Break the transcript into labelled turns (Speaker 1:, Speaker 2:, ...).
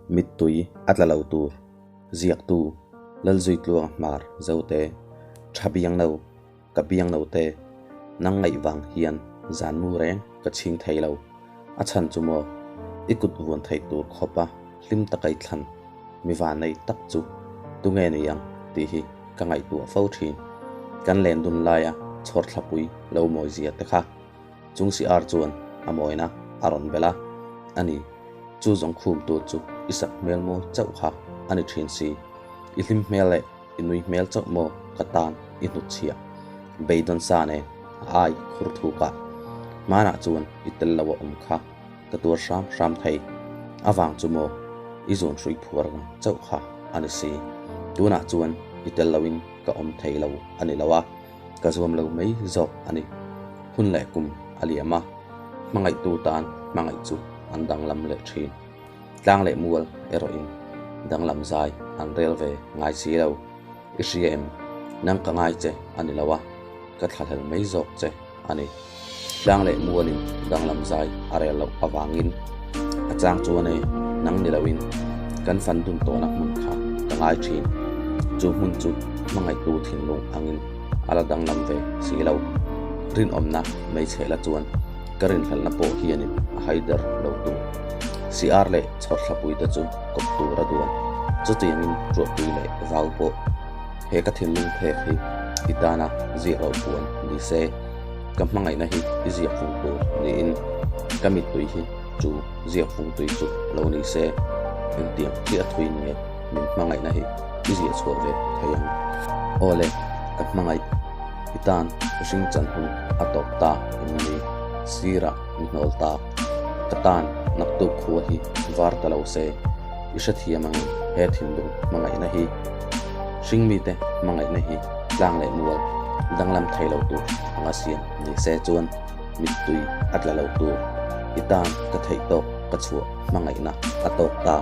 Speaker 1: Mittui a tla lo tur ziaktu Lalzuitluanga hmar Zote tha biang lo ka biang lo te nang ngaih vang hian zan mu reng ka chhing thei lo a chhan chu maw i kut vuan theih tur khawpa hlim taka i thlan mi vanei tak chu tunge ni ang tih hi ka ngaihtuah fo thin. Kan len dun laia chhawr thlapui lo mawi zia te kha chung si ar chuan a mawina a rawn belh a, a ni, chu zawng khum tur chu i sak hmel mawi chauh kha a ni thin si. I hlim hmel leh i nui hmel chauh maw ka tan i hnutchhiah beidawn sa nen a ai khur thukah hmanah chuan i tel lo a awm kha. Ka tuar hram hram thei. A vang chu maw? I zawn hrui phuar ang chauh kha a ni si. Tunah chuan i tel loin ka awm thei lo a ni lo a, ka zuam lo mai zawk a ni. Hun leh kum a liam a, hmangaihtu tan hmangaih chu an danglam leh thin. Tlang leh mual erawhin danglam zai an rel ve ngai si lo. I hria em? Nang ka ngai che a ni lo a, ka thlahlel mai zawk che a ni. Tlang leh mualin danglam zai a rel loh avangin a chang chuan e nang ni loin kan fan dun tawhna hmun kha ka ngai thin. Chu hmun chu hmangaihtu thinlung angin a la danglam ve si lo. Rinawmna hmeichhe la chuan ka rinhlalhna pawh hianin a haider lo tur. CR leh chhawrthlapui te chu kawp tur a duan. Chutiangin ruahpui leh vau pawh he ka thinlung phek hi i tana ziak loh puan ni se, ka hmangaihna hi i ziak fung tur niin ka mittui hi chu ziak fung tui chu lo ni se, engtiang chiah thuin nge min hmangaihna hi i ziah chhuah ve thei ang. Aw le, ka hmangaih i tan hring chan hun a tawp ta em ni? Sirah mi hnawl tak, ka tan naktuk khua hi var ta lo se, i hrethiam ang he thinlung hmangaihna hi. Hringmite hmangaihna hi tlang leh mual danglam thei lo tur anga siam ni se chuan mittui a tla lo tur i tan ka theih tawk ka chhuah hmangaihna a tawk ta.